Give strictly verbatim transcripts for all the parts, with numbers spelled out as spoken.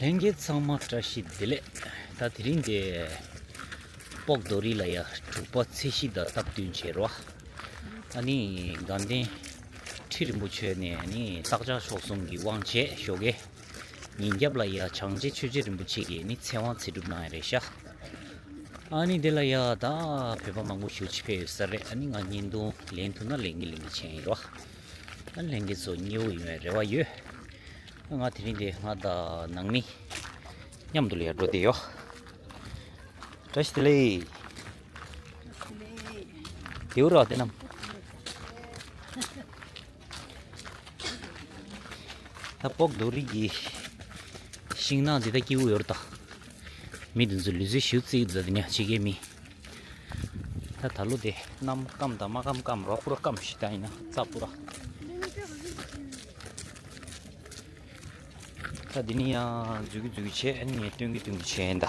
ལྷན་རྒྱས་ཚང་མ་བཀྲ་ཤིས་བདེ་ལེགས། ད་དེ་རིང་དེ་སྤོག་རྡོ་རིང་ལ་ཡ་དྲུག་པ་ཚེས་བཞི་དང་སྟབས་བསྟུན་བྱས་རོ། ཨ་ནི་དགའ་ལྡན་ཁྲི་རིན་པོ་ཆེ་ནས་ཨ་ནི་བདག་ཅག་མཆོག་གསུམ་གྱི་དབང་ཆེད་ཞོགས་ཀས་ཉིན་རྒྱབ་ལ་ཡ་བྱང་རྗེ་ཆོས་རྗེ་རིན་པོ་ཆེ་གིས་ནི་ཚེ་དབང་ཚེ་སྒྲུབ་གནང་ཡ་རེད་ཤག་ཨ་ནི་དེ་ལ་ཡ་ད་བོད་པ་མང་པོ་ཞེ་ཅིག་ཕེབས་ཡོད་ས་རེད། ཨ་ནི་ང་བརྙན་ཐུང་ལེན་ཐུབ་ན་ལེན་གི་ལེན་གི་བྱས་ཡིན་རོ། ཨ་ནི་ལྷན་རྒྱས་ཚོ་མཉེས་པོ་ཡོང་བའི་རེ་བ་ཡོད། ང་དེ་རིང་དེ་ང་དང་ནང་མི་མཉམ་དུ་ལ་ཡ་འགྲོ་བསྡད་ཡོད། བཀྲ་ཤིས་བདེ་ལེགས། དེའུ་ར་དེ་རྣམས། ད་སྤོག་རྡོ་རིང་གི་ཤིང་ནགས་འདི་ད་སྐྱིད་པོ་ཡོད་རེད་ད། མི་འདི་ཚོ་ལུས་རྩལ་ཞུ་རྩིས་འདི་ནས་བྱེད་མཁན་མི། ད་ད་ལོ་དེ་གནམ་སྐམ་དང་མ་སྐམ་སྐམ་རོགས་པོ་ར་སྐམ་ཞིག་ད་ཡིན་ན་རྩ་པོ་ར། ད་འདི་ནི་ཡང་འཛུལ་གི་འཛུལ་གི་བྱས། ཨ་ནི་ངས་སྟོན་གི་སྟོན་གི་བྱས་ཡིན་ད།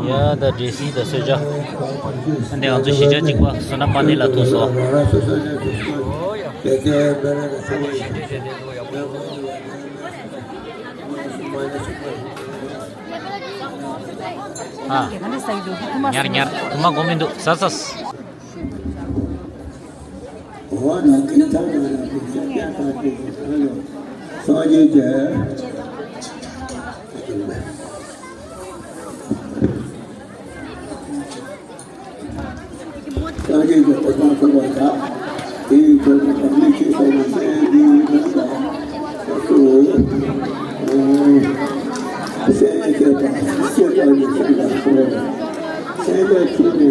ཡ་ད་འདྲེ་སྲིན་དང་གསོལ་ཇ། ཨ་ནི་ང་ཚོ་གཞིས་ཆགས་གཅིག་པ་བསོད་ནམས་དཔལ་ལྡན་ལགས་ཐུག་སོང་། ཨ། ཉར་ཉར་ཐུ་མ་དགོས་མི་འདུག་ཟ་ཟ། སངས་རྒྱས་ཀྱི་གོ་འཕང་ཐོབ་པར་བྱ། དེ་ཡི་གོ་འཕང་དང་མི་ཕྱིར་སོགས་པའི་སེམས་ཀྱི་ངོ་བོ་དང་། སོ། སེམས་བསྐྱེད་པ་བསྐྱེད་པ་ཡི་སེམས་ལ་སོགས། སེམས་དཔའ་ཆོས་ཀྱི་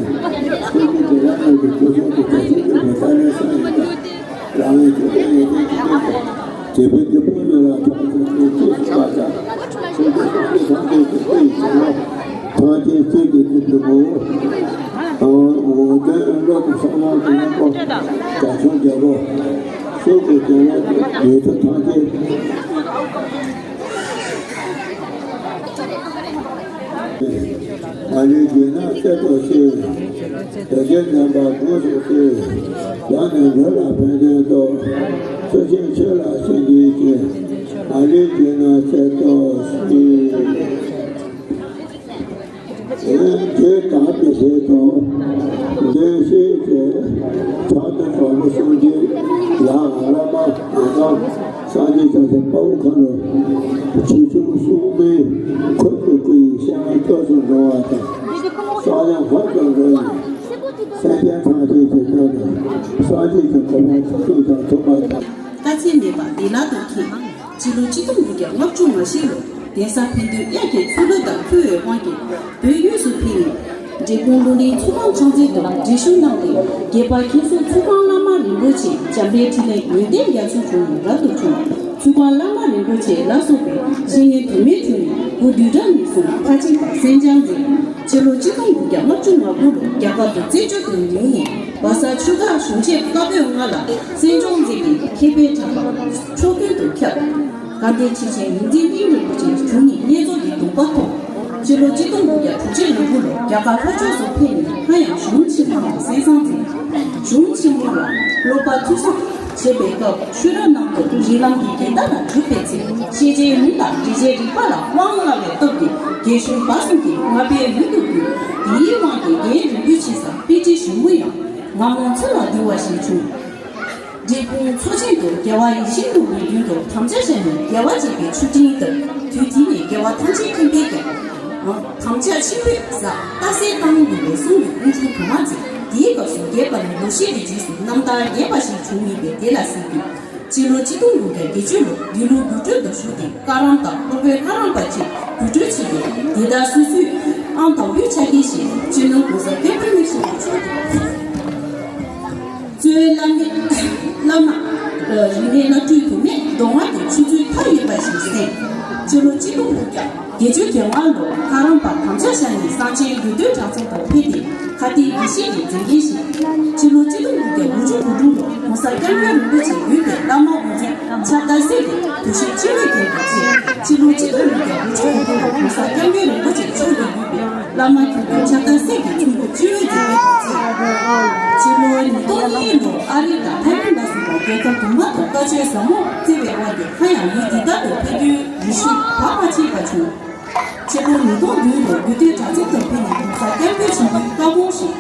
ཆོས་ཀྱི་དེ་རང་ཉིད་ཀྱི་སྐུ་གསུང་ཐུགས་ཀྱི་ས་ལེ་སངས་རྒྱས་རང་ཉིད་ཀྱི་སྐུ་ཡི་སྐུ་གསུང་ཐུགས་ཀྱི་རྗེ་བོ་རྒྱལ་པོ་ཉིད་ལ་ཕྱག་འཚལ་ཏེ་ཐུགས་སུ་ཆུད་པར་བྱ། ཆོས་ཀྱི་སྐུ་གསུང་ཐུགས་ཀྱི་སྐུ་ཡི་སྐུ་ངོ་། ཐམས་ཅད་ཆོས་ཀྱི་སྐུ་ཚུལ་ཁྲིམས་པོ། འོ་དོན་བློ་དང་བསམ་བློ་གི་སྙིང་པོ། བྱ་ཁྱུང་རྒྱལ་པོ། ཆོས་ཀྱི་དོན་ལ་ཡོད་ཚུལ་ཐམས་ཅད། མ་ལུས་རྒྱུད་ན་གསལ་དུ་གསོལ། དོན་བྱེད་དམ་པ་དགོངས་སུ་གསོལ། བདག་ནི་འགྲོ་ལ་ཕན་ཕྱིར་ཐོགས། ཚུལ་ཁྲིམས་ཆོས་ལ་སྲིད་འདིའི་སྐྱོན། མ་ལུས་རྒྱུད་ན་གསལ་དུ་གསོལ། དེ་ཡང་ཆོས་དམ་པའི་ཞལ་དུ་འདོན་ཞེས་བྱས། ཕྲག་དོན་དྲང་པོ་གསུང་གི་ཡང་བླ་མ་ཡི་དམ་སངས་རྒྱས་བྱང་སེམས་དཔའ་བོ་མཁའ་འགྲོ་ཆེ་ཆུང་གསུམ་མའི་འཁོར་དུ་བསྐོར་ཡི་གཤེད་མ་སྐྱབས་སུ་འགྲོ་བ་དང་། ཕྱག་ལེན་ཧོར་དུ་འགྲོ་ཡི་སེམས་ཅན་ཐམས་ཅད་ཀྱི་དོན་དུ་སངས་རྒྱས་ཀྱི་གོ་འཕང་མཐར་ཐུག་ཀྱང་ཐོབ་པ་དང་། རྟག་འཚལ་མེད་པ་བདེ་བླག་ཏུ་ཁེངས། སྤྱི་ལོ་ཆིག་སྟོང་དགུ་བརྒྱ་ལྔ་བཅུ་ང་བཞི་ལོར་གདན་ས་ཕན་བདེ་དབྱར་གྱི་ཆུ་ལོ་ལྟར་ཕུལ་བའི་དབང་གིས་བོད་དབུས་སུ་ཕེབས་ནས། འབྲས་སྤུངས་ལྷུན་གྲུབ་ཚོགས་ཁང་ཕྱག་མཛོད་དུ་འབྲི་ཞུ་གནང་སྟེ། དགྱེས་པ་མཁན་ཟུར་ཚོགས་ཁང་བླ་མ་རིན་པོ་ཆེ་འཇམ་དཔལ་འཕྲིན་ལས་ཡོན་ཏན་རྒྱ་མཚོ་དྲུང་ནས་རབ་ཏུ་བྱུང་། ཚོགས་ཁང་བླ་མ་རིན་པོ་ཆེ་ལ་སོགས་པའི་བཤེས་གཉེན་དུ་མའི་དྲུང་ནས་སྐུ་བསྡུས་གྲྭ་ནས་བཟུང་ཕར་ཕྱིན་དང་གསན་སྦྱོང་མཛད། སྤྱི་ལོ་ཆིག་སྟོང་དགུ་བརྒྱ་ལྔ་བཅུ་ང་དགུ་ལོར་རྒྱ་གར་དུ་རྩེ་སྤྱོད་དུ་ཡོང་ནས། བལ་བཟའ་ཆོས་སྒར་གཞུང་ཆེན་བཀའ་པོད་ལྔ་ལ་གསན་སྦྱོང་མཛད་པའི་མཁས་པའི་གྲགས་པ་ཕྱོགས་ཀུན་ཏུ་ཁྱབ། དགའ་ལྡན་ཆོས་ཆེན་ཡོངས་འཛིན་དབྱིངས་རིན་པོ་ཆེའི་དྲུང་ནས་བསྙེན་རྫོགས་ཀྱི་གདུང་པ་ཐོབ། ཕྱི་ལོ་ཆིག་སྟོང་དགུ་བརྒྱ་དྲུག་ཅུ་རེ་དགུ་ལོར་རྒྱ་གར་ལྷོ་ཕྱོགས་སུ་ཕེབས་ནས་སླར་ཡང་གཞུང་ཆེན་ཁང་དུ་གསན་བསམ་མཛད། གཞུང་ཆེན་མོ་ལ་སློབ་པ་ཐོས་བསམ་བྱེད་པའི་སྐབས་ཤུལ་ར་ནང་དུ་རིགས་ལམ་གྱི་འགལ་ཟླ་ལ་གྲུབ་པའི་ཚེ། ཤེས་བྱའི་ལུང་དང་འགྲེལ་བྱའི་རིགས་པ་ལ་དབང་བླང་བའི་སྟོབས་ཀྱིས་རྒན་གཞོན་བར་གསུམ་གྱི་བསྔགས་པའི་འོས་སུ་གྱུར། དེའི་དབང་གིས་རྒན་རིན་པོ་ཆེ་སར་དཔེ་ཁྲིད་གཞུང་གི་ཡང་སྔ་མོ་ཚུལ་ལ་བསྡུ་བ་ཞིག་བྱུང་། འབྲས་སྤུངས་མཚོ་ཆེན་དུ་རྒྱལ་བ་ཡིད་བཞིན་ནོར་བུའི་མདུན་དུ་དམ་བཅའ་བཞག་ནས་རྒྱལ་བ་བྱས་པའི་མཆོད་སྤྲིན་བཏབ། དུས་དེ་ནས་རྒྱལ་བ་ཐམས་ཅད་མཁྱེན་པས་ཀྱང་། དམ་བཅའ་ཆེན་པོས་ཟབ། རྟགས་གསལ་བཏང་དགོས་པའི་གསུང་གི་དབུ་འཛིན་གོང་མ་མཛད། དེའི་སྐབས་སུ་རྒྱས་པ་ནི་ལོ་ཤས་ཀྱི་རྗེས་སུ་རྣམ་ཐར་རྒྱས་པ་ཞིག་བྱུང་ཡོད་པས་དེ་ལ་གཟིགས་དགོས། སྤྱི་ལོ་ཆིག་སྟོང་དགུ་བརྒྱ་བརྒྱད་ཅུ་ལོར་དགེ་ལུགས་དགོན་སྤྲུལ་དུ་ཞུགས་ཏེ། བཀའ་རམས་དང་སློབ་དཔོན་ལྷ་རམས་པ་བཅས་དགོན་སྤྲུལ་ཕྱིན་ཏེ། དེ་དག་སོ་སོའི་ཨང་དང་པོའི་ཕྱག་འཁྱེར་བཞེས། སྤྱི་ནོར་༸གོང་ས་༸སྐྱབས་མགོན་ཆེན་པོ་མཆོག་གིས་གཙོས་བླ་མེད་བླ་མ་རིག་གནས་བླ་སྤྲུལ་དུ་མས་མདོ་སྔགས་ཀྱི་ཆོས་ཚུལ་མཐའ་ཡས་པ་ཞིག་གསན། སྤྱི་ལོ་ཆིག་སྟོང་དགུ་བརྒྱ་བརྒྱད་ཅུ་གྱ་ལྔ་ལོར་ལྷ་རམས་པ་དམ་བཅའ་བཞག་ནས་གསང་ཆེན་དགེ་འདུན་གྲྭ་ཚང་དུ་ཕེབས་ཏེ། ཁ་ཏའི་དགེ་བཤེས་ཀྱི་མཛད་འགན་བཞེས། སྤྱི་ལོ་ཆིག་སྟོང་དགུ་བརྒྱ་དགུ་བཅུ་གོ་དྲུག་ལོར་༸གོང་ས་༸སྐྱབས་མགོན་རིན་པོ་ཆེ་བརྒྱུད་པའི་བླ་མ་དབུ་འཛིན་ཕྱག་རྟགས་གསེར་གྱི་གདུལ་ཞིང་སྤྱི་བོས་བརྒྱན་དུ་མཛད། སྤྱི་ལོ་ཆིག་སྟོང་དགུ་བརྒྱ་དགུ་བཅུ་གོ་དགུ་ལོར་༸གོང་ས་༸སྐྱབས་མགོན་རིན་པོ་ཆེ་མཆོག་གིས་བརྒྱུད་པའི་བླ་མ་དགེ་འདུན་ཕྱག་རྟགས་གསེར་གྱི་ཚོམ་བུ་སྤྱི་བོས་མཛད་པའི་དུས་ཚེས། སྤྱི་ལོ་ཉིས་སྟོང་གཉིས་ལོར་ཨ་རི་དང་ཐའེ་ཝན་ལ་སོགས་པ་རྒྱལ་ཁབ་དུ་མ་དུ་བཀའ་ཆོས་ཟབ་མོ་བསྩལ་བའི་དབང་གིས་སླར་ཡང་ཡུལ་འདི་དག་ཏུ་ཕེབས་རྒྱུའི་རེ་ཞུ་བར་མ་ཆད་པ་བྱུང་། ཕྱི་ལོ་ཉིས་སྟོང་བདུན་ལོར་དགེ་འདུན་གྲྭ་ཚང་དུ་ཕེབས་ནས་༸གོང་ས་༸སྐྱབས་མགོན་ཆེན་པོའི་བཀའ་དགོངས་བཞེས།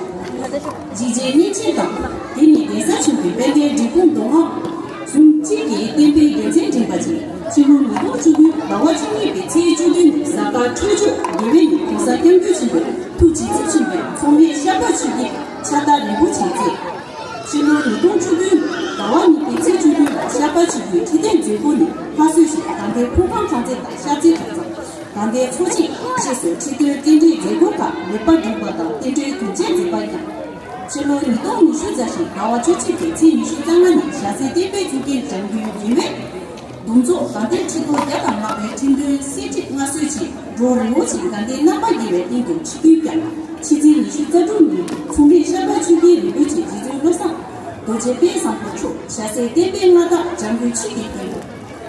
རྗེ་རྗེ་གཉན་ཆེན་དང་། དེ་ནས་གདན་ས་ཆེན་པོའི་དཔལ་ལྡན་འབྲས་སྤུངས་མདོ་སྔགས་ཟུང་གཅིག་གི་བསྟན་པའི་རྒྱལ་མཚན་འགྲེམས་པ་བཅས། ཕྱི་ལོ་ཉིས་སྟོང་བཅུ་དགུ་ཟླ་བ་བཅུ་གཉིས་པའི་ཚེས་བཅུ་བདུན་ཉིན་གཟའ་སྐར་འཕྲོད་སྦྱོར་དགེ་བའི་ཉིན་༸གོང་ས་༸སྐྱབས་མགོན་ཆེན་པོའི་ཐུགས་རྗེ་བརྩེ་ཆེན་པོའི་མཚོ་སྔོན་ཤར་པ་ཆོས་ཀྱི་ཕྱག་རྟགས་རིན་པོ་ཆེ་མཛད། ཕྱི་ལོ་ཉིས་སྟོང་བཅུ་བདུན་ཟླ་བ་གཉིས་པའི་ཚེས་བཅུ་བདུན་ལ་ཤར་པ་ཆོས་ཀྱི་ཁྲི་སྟེང་མཛད་སྒོ་ནས་ལྷ་གསོལ་ཞིང་དགའ་ལྡན་ཕོ་བྲང་ཁང་བརྩེགས་དང་ཤར་རྩེ་གྲྭ་ཚང་། དགའ་ལྡན་ཚོགས་ཆེན་བཅས་སུ་ཁྲི་སྟོན་རྟེན་འབྲེལ་མཛད་སྒོ་ཁག་ལེགས་པར་བསྒྲུབས་པ་དང་རྟེན་འབྲེལ་དོན་ཆེན་མཛད་པ་ཡང་། ཕྱི་ལོ་ཉིས་སྟོང་ཉི་ཤུ་རྩ་བཞི་ཟླ་བ་བཅུ་གཅིག་པའི་ཚེས་ཉི་ཤུ་རྩ་ལྔ་ཉིན་ཞྭ་སེར་བསྟན་པའི་བཅུད་རྒྱན་འཇམ་མགོན་འཇིགས་མེད་གདུང་འཚོབ་དགའ་ལྡན་ཁྲི་ཐོག་བརྒྱ་དང་ལྔ་པའི་ཁྲི་འདོན་གསེར་ཁྲི་མངའ་གསོལ་རྗེས་འགྲོ་རི་བོ་ཆེ་དགའ་ལྡན་རྣམ་པར་རྒྱལ་བའི་སྟེང་དུ་ཆིབས་བསྒྱུར་བསྐྱངས། ཕྱི་ཚེས་ཉི་ཤུ་རྩ་དྲུག་ཉིན་མཚོ་སྔོན་ཤར་པ་ཆོས་རྒྱལ་རིན་པོ་ཆེ་རྗེ་བཙུན་བློ་བཟང་རྡོ་རྗེ་དཔལ་བཟང་པོ་མཆོག་ཞྭ་སེར་བསྟན་པའི་མངའ་བདག་འཇམ་མགོན་ཆིབས་ཀྱི་སྟེང་དུ།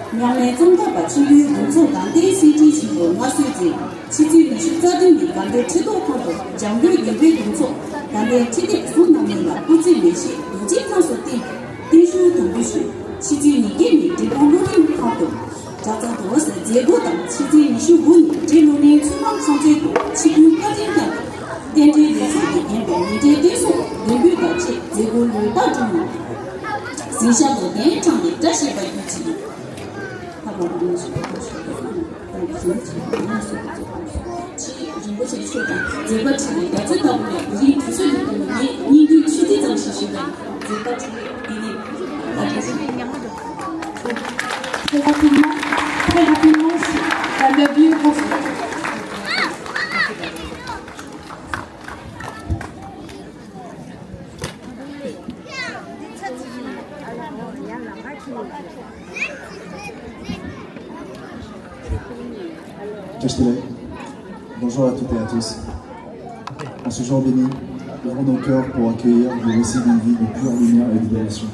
མཉམ་མེད་ཙོང་ཁ་པ་ཆེན་པོའི་གདུང་འཚོབ་དང་བསྟན་སྲིད་ཁྲི་ཆེན་པོ་མངའ་གསོལ་མཛད། ཕྱི་ཚེས་ཉི་ཤུ་རྩ་བདུན་ཉིན་དགའ་ལྡན་ཁྲི་ཐོག་ཁང་དུ་འཇམ་མགོན་བདེ་བའི་གདུང་འཚོབ་དགའ་ལྡན་ཁྲི་སྟེགས་ཟུར་རྣམ་གཉིས་ལ་སྐུ་ཚེ་ལེགས་བཤད་རྡོ་རྗེ་ཐང་སོགས་བསྟན་ཏེ་བརྟན་བཞུགས་དམ་འབུལ་ཞུས། ཕྱི་ཚེས་ཉེར་བརྒྱད་ཉིན་འབྲས་སྤུངས་སློབ་གླིང་ཁང་དུ་གྲྭ་ཚང་དུ་འོད་ཟེར་མཛད་སྒོ་དང་། ཕྱི་ཚེས་ཉི་ཤུ་དགུ་ཉིན་འབྲས་སློབ་གླིང་ཚོགས་ཁང་ཁང་ཚན་དུ་ཆིབས་བསྒྱུར་བཀའ་དྲིན་བསྐྱངས་ཏེ། རྟེན་འབྲེལ་ལས་ཚོགས་ཀྱིས་བརྒྱན་པའི་ཉིན་རེའི་བསྟན་སྲུང་འདོན་འབུལ་དང་བཅས་མཛད་སྒོ་ལོན་བརྟག་གྲུབ་ནས། གཟིམ་ཤག་ཏུ་གདན་དྲངས་ཏེ་བཀྲ་ཤིས་པ་གྱུར་ཅིག། རིན་པོ་ཆེ་མཆོག་དང་མཛད་པ་ཁྲིད་པའི་རྒྱ་མཚོ་ལྟ་བུ་ལ་དེ་རིང་དུས་ཚོད་ཡོད་པ་ནི་ངས་སྙིང་བསྡུས་ཆུ་ཚོད་ཙམ་ཞིག་ཞུས་པ་ཡིན། མཛད་པ་ཁྲིད་པའི་དེ་ནས་ད་དེ་སྲིད་ཉམས་མ་འགྲོ། Très rapidement, très rapidement, c'est la Bible. Castellet. Bonjour à toutes et à tous. En ce jour béni, ouvrons nos cœurs pour accueillir le récit d'une vie de pure lumière et de dévotion.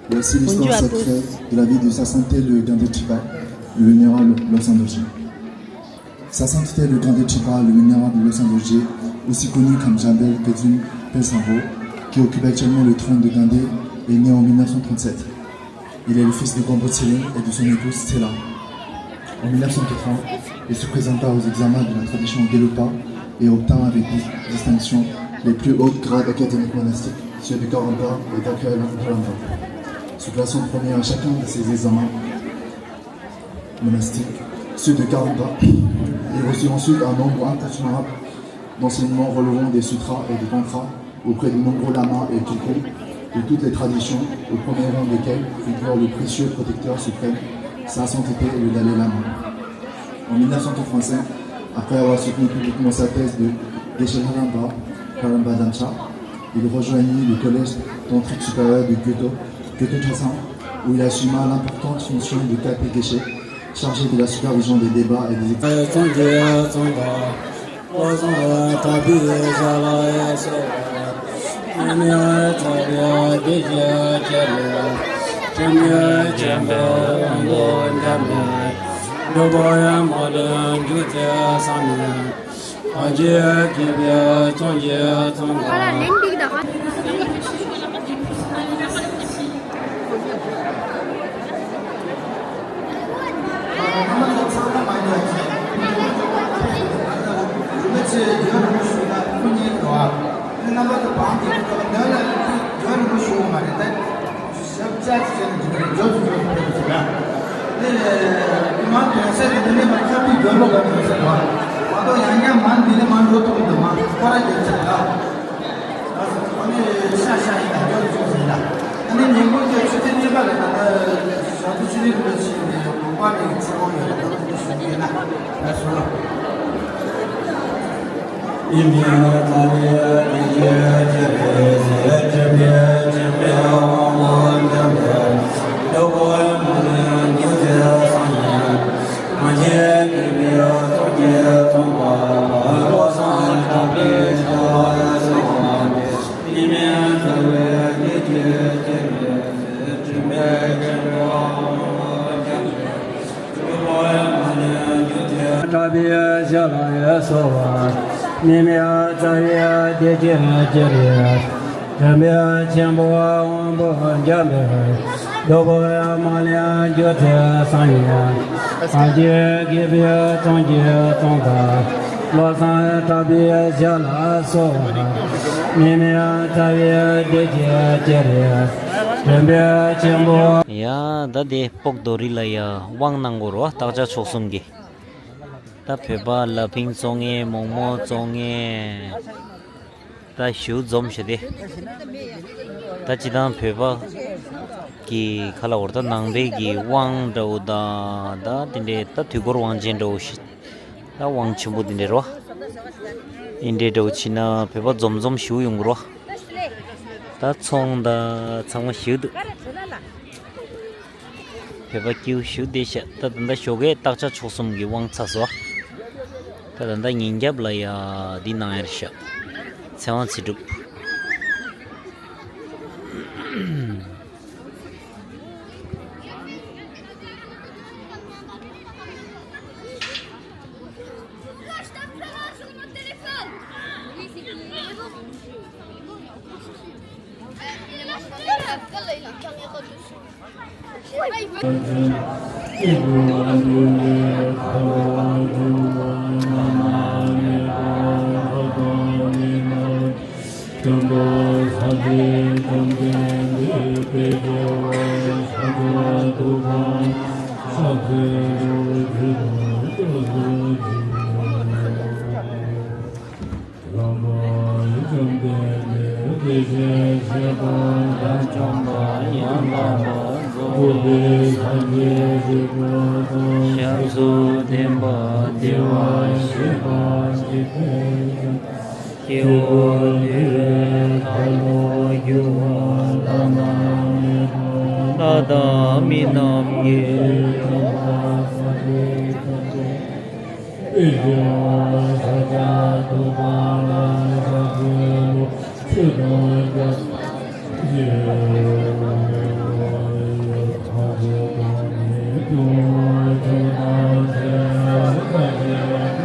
Voici l'histoire sacrée de la vie de Sa Sainteté le Gandhi Tripa, le vénérable Lobsang Dorje. Sa Sainteté le Gandhi Tripa, le vénérable Lobsang Dorje, aussi connu comme Jambel Kedzun Pelsambo, qui occupe actuellement le trône de Gandhi, est né en mille neuf cent trente-sept. Il est le fils de Gompo Tshering et de son épouse Tsela. En mille neuf cent quatre-vingts, il se présenta aux examens de la tradition Gelugpa et obtint avec dis-, distinction les plus hauts grades académiques monastiques, ceux de Karamba et d'Akhayalampa, se classant premier à chacun de ces examens monastiques, ceux de Karamba. Il reçut ensuite un nombre incontournable d'enseignements relevant des sutras et des tantras auprès de nombreux lamas et bhikkhus de toutes les traditions, au premier rang desquels figure le précieux protecteur suprême, Sa Sainteté le Dalai Lama. En mille neuf cent quatre-vingt-cinq, après avoir soutenu publiquement sa thèse de Geshe Lharampa, Lharampa Damcha, il rejoignit le collège tantrique supérieur de Gyuto, Gyuto Chasan, où il assuma l'importante fonction de Kape Geshe, chargé de la supervision des débats et des ex- འགྲོ་བའི་མ་ལུས་འགྱུར་ཏེ་བསམ་ཡས། ཨ་ཇེ་དགེ་བའི་ཚོགས་ཀྱིས་ཚོགས་པ། རྣམ་པ་ཚོ་བང་དེ་ཚོ་འདོན་ལ་འདོན་རིང་པོ་ཞུ་བ་མ་རེད་དེ། ཞབས་བཅགས་ཀྱི་ཆེད་དུ་འགྲིག་གི་རེད། མགྱོགས་སུ་མགྱོགས་སུ་ཕེབས་ཟེར་ལ། དེ་དེ་མང་དོན་ཚད་དེ་འདི་ནས་མར་ཁ་པའི་འགྱུར་ལོག་ག་དོན་ཟེར་བ། མ་གཏོགས་ཡང་ཡང་མང་འདི་ནས་མང་འགྲོ་ཐུབ་མི་འདུག་མ་ཁོ་ར་འགྱུར་ཚད་ལ། ཨ་ནི་ཤ་ཤ་ཡིན་ད་མགྱོགས་སུ་མགྱོགས་སུ་ཡིན་ད། ཨ་ནི་ཉིན་གུང་གི་ཆུ་ཚོད་གཉིས་པ་ལ་ད་ལྟ་ཞག་དུས་ཆུ་ཚོད་རིམ་པ་ཕྱིན་ནས་དགོངས་པ་མེད་ཀྱི་ཚེ་དབང་ཡོད་རེད། ད་ལྟ་འདི་ཞུ་གི་ཡིན་ན་ད་གསུང་རོགས། གྲགས་པའི་ཞལ་ལ་གསོལ་བ། མི་མེད་རྩ་བའི་བདེ་ཆེན་གྱི་རིགས། དྲན་པའི་ཆེན་པོ་དབང་པོ་འཇམ་པའི། གདུག་པའི་མ་ལུས་འགྱུར་ཏེ་བསམ་ཡས། ཨ་ཇེ་དགེ་བའི་ཚོགས་ཀྱིས་ཚོགས་པ། བློ་བཟང་གྲགས་པའི་ཞལ་ལ་གསོལ་བ། མི་མེད་རྩ་བའི་བདེ་ཆེན་གྱི་རིགས། དྲན་པའི་ཆེན་པོ། ཡ་ད་དེ་སྤོག་རྡོ་རི་ལ་ཡ་དབང་གནང་དགོས་རེད་བ། བདག་ཅག་མཆོག་གསུམ་གྱི། ད་བོད་པ་ལ་ཕིང་བཙོང་མཁན། མོག་མོག་བཙོང་མཁན། ད་ཞུ་འཛོམས་ཤོག་དེ། ད་སྤྱི་བཏང་བོད་པ་གི་ཁ་ལ་འོར་ད་ནང་པའི་གི་དབང་འདྲ་བོ་དང་ད་དེ་འདྲའི་ད་དུས་འཁོར་དབང་ཆེན་འདྲ་བོ་ཞིག་ད་དབང་ཆེན་པོ་དེ་འདྲའི་རོ། ཨིན་འདྲའི་འདྲ་བོ་ཕྱིན་ན་བོད་པ་འཛོམས་འཛོམས་ཞུ་ཡོང་གི་རོ། ད་ཚོང་ད་ཚང་མ་ཞུ་འདུག་བོད་པ་སྐྱིད་ཞུ་བདེ་ཤག་ད་ད་ལྟ་ཞོགས་ཀས་བདག་ཅག་མཆོག་གསུམ་གྱི་དབང་ཚར་སོང་། ད་ད་ལྟ་ཉིན་རྒྱབ་ལ་ཡ་འདི་གནང་ཡར་ཤག་ཚེ་དབང་ཚེ་སྒྲུབ། ཞབས་སུ་ལྡན་པ་བདེ་བར་གཤེགས་པ། སྐྱེ་བོ་འདུལ་བའི་ཐབས་ལ་རྒྱུ་བ་བླ་ན་མེད་པ། ལྷ་དང་མི་རྣམས་ཀྱི།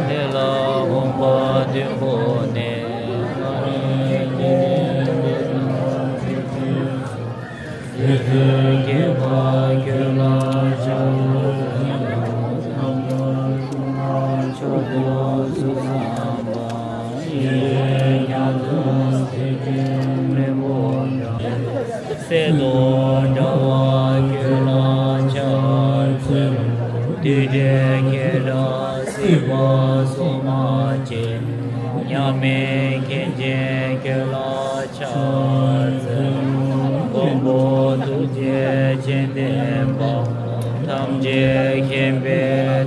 དེ་ལ་འོངས་པ་དུས་འཁོར་ནས། དེ་ཚེ་དགྱེས་པ་ཁྱོད་ལ་ཕྱག་འཚལ་ལོ། མཆོག་ཏུ་གསོལ་བསམ་པ། ཡེ་ཤེས་རྒྱ་མཚོ་ཐིག་ཕྲེང་རིང་པོ་འདྲ། གསེར་མདོག་འདྲ་བ་ཁྱོད་ལ་ཕྱག་འཚལ་ལོ། རྡུལ་བྲལ་ཁྱོད་འདྲ་སྲིད་པ་སོགས་མ་སྐྱེས། མཉམ་མེད་མཁྱེན་ཅན་ཁྱོད་ལ་ཕྱག་འཚལ་ལོ། མགོན་པོ་ཐུགས་རྗེ་ཅན་བསྟན་པ། ཐམས་ཅད་མཁྱེན་པའི་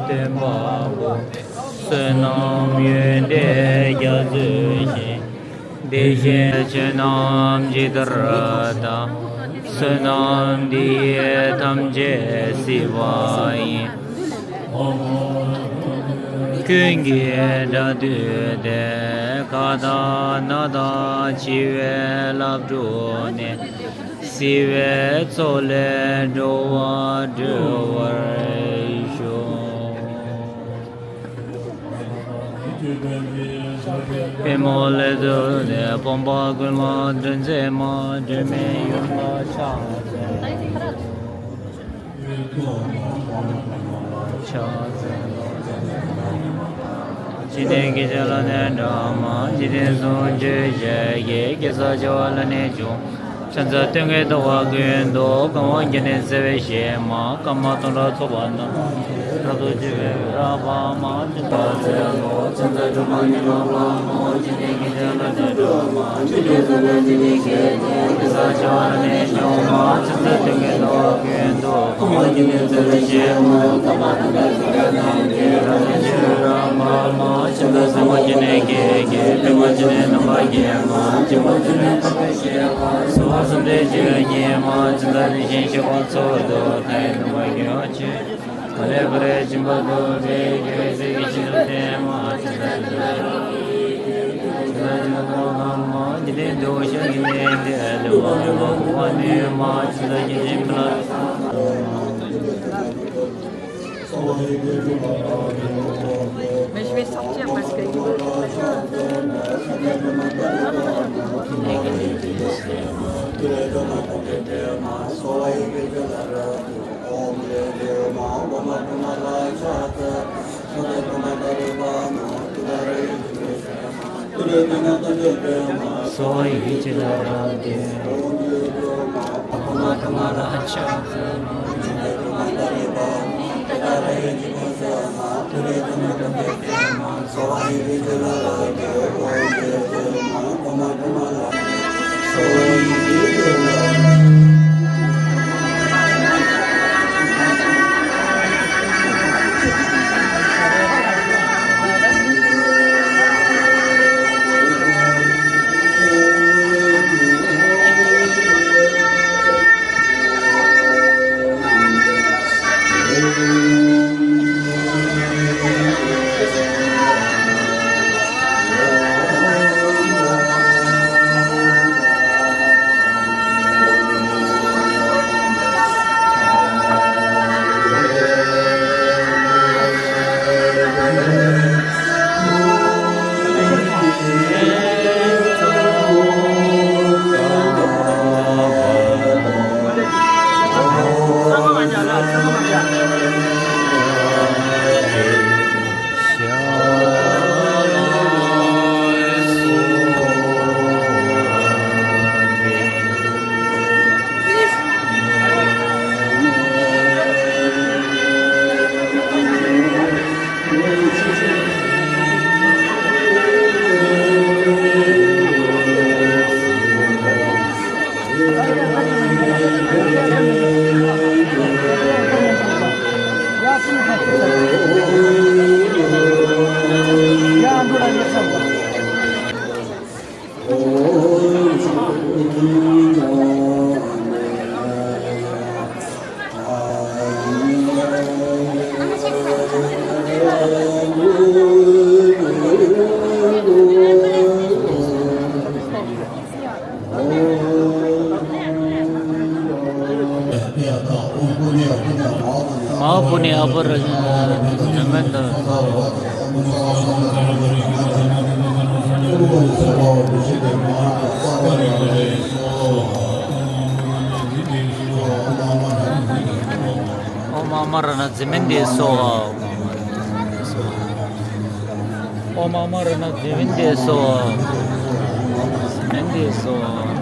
སྟོན་པ་པོ། བསོད་ནམས་ཡོན་ཏན་རྒྱ་མཚོའི་ཞིང་། བདེ་གཤེགས་ཆོས་རྣམས་ཇི་ལྟར་བལྟ། བསོད་ནམས་འདི་ཡིས་ཐམས་ཅད་གཟིགས་པ་ཡི། ཀུན་གྱི་སྒྲ་སྡུད་དེ། ཁ་དང་སྣ་དང་ལྕེ་བའི་རླབས་འཁྲུགས་ནས། བསིལ་བའི་ཚོགས་ལས་འགྲོ་བ་སྒྲོལ་བར་ཤོག། པདྨོ་ལས་བཏུས་ཏེ། སྤངས་པ་ཀུན་ལ་སྤྲིན་མཛེས་མ། སྒྲོན་མེ་ཡུམ་ལ་ཕྱག་འཚལ། ཕྱག་འཚལ་ལོ། འཇིག་རྟེན་སྐྱེ་མཆེད་ལ་ནི་སྒྲོལ་མ། འཇིག་རྟེན་གསུམ་མཆོད་བྱེད་ཀྱི། སྐྱེ་ས་བྱེ་བ་ལ་ནི་འཇོམས། ཕྱག་འཚལ་སྟོན་ཀའི་ཟླ་བ་ཀུན་ཏུ། གང་བ་བརྒྱ་ནི་བརྩེ་བའི་བྱེ་མ། སྐར་མ་སྟོང་ཕྲག་ཚོགས་པ་རྣམས། རབ་ཏུ་ཕྱུག་པའི་རབ་འབར་མ། ཕྱག་འཚལ་ལོ། ཕྱག་འཚལ་སྒྲོལ་མ་མྱུར་མགྱོགས་དཔའ་མོ། འཇིག་རྟེན་སྐྱེ་མཆེད་ལ་ནི་སྒྲོལ་མ། འཇིག་རྟེན་གསུམ་མཆོད་བྱེད་ཀྱི། སྐྱེ་ས་བྱེ་བ་ལ་ནི་འཇོམས་མ། ཕྱག་འཚལ་སྟོན་ཀའི་ཟླ་བ་ཀུན་ཏུ། གང་བ་བརྒྱ་ནི་བརྩེ་བའི་བྱེ་མ། སྐར་མ་སྟོང་ཕྲག་ཚོགས་པ་རྣམས་ཀྱིས། རབ་ཏུ་ཕྱུག་པའི་རབ་འབར་མ། ཕྱག་འཚལ་སྲིད་པ་འཇིག་རྟེན་ཀྱི་གེགས། སྲིད་པ་འཇིག་རྟེན་རྣམ་པར་རྒྱལ་མ། འཇིགས་པ་འཇིག་རྟེན་ཐམས་ཅད་ཀྱི་གསོ་བ། བསམ་གཏན་བཞི་ཡི་ཉི་མ། ཕྱག་འཚལ་རིན་ཆེན་གཤེགས་པ་མཚོ་རྡོ་རྗེ། མཐའ་ཡས་ནམ་མཁའ་གང་བ་ཇི་བཞིན་དུ། ག་ལས་བར་སྦྱིན་པ་བདུད་བཞིའི་རྒྱལ་པོའི་སྲས་ཀྱི་ཞབས་ལ་བརྟན་མ། ཕྱག་འཚལ་ཞིང་དུ་ལྷ་ཡི་གེ་སར་གྱི་ཚོགས་རྣམས་མ། འཇིག་རྟེན་འདུལ་བའི་ཞལ་གྱིས་བསྟན་ཏེ། ལེགས་པར་མོས་པ་གུས་པ་ནི་མ། ཕྱག་འཚལ་བརྒྱ་བྱིན་མི་ལ། Mais je vais sortir parce que མ་ཧཱ་པུ་ནེ་ཨ་པ་ར་ཛི་མན་ད། ཨོཾ་ཨ་མ་ར་ཎ་ཛི་མན་དེ་སྭཱ་ཧཱ། ཨོཾ་ཨ་མ་ར་ཎ་ཛི་མན་དེ་སྭཱ་ཧཱ། ཛི་མན་དེ་སྭཱ་ཧཱ།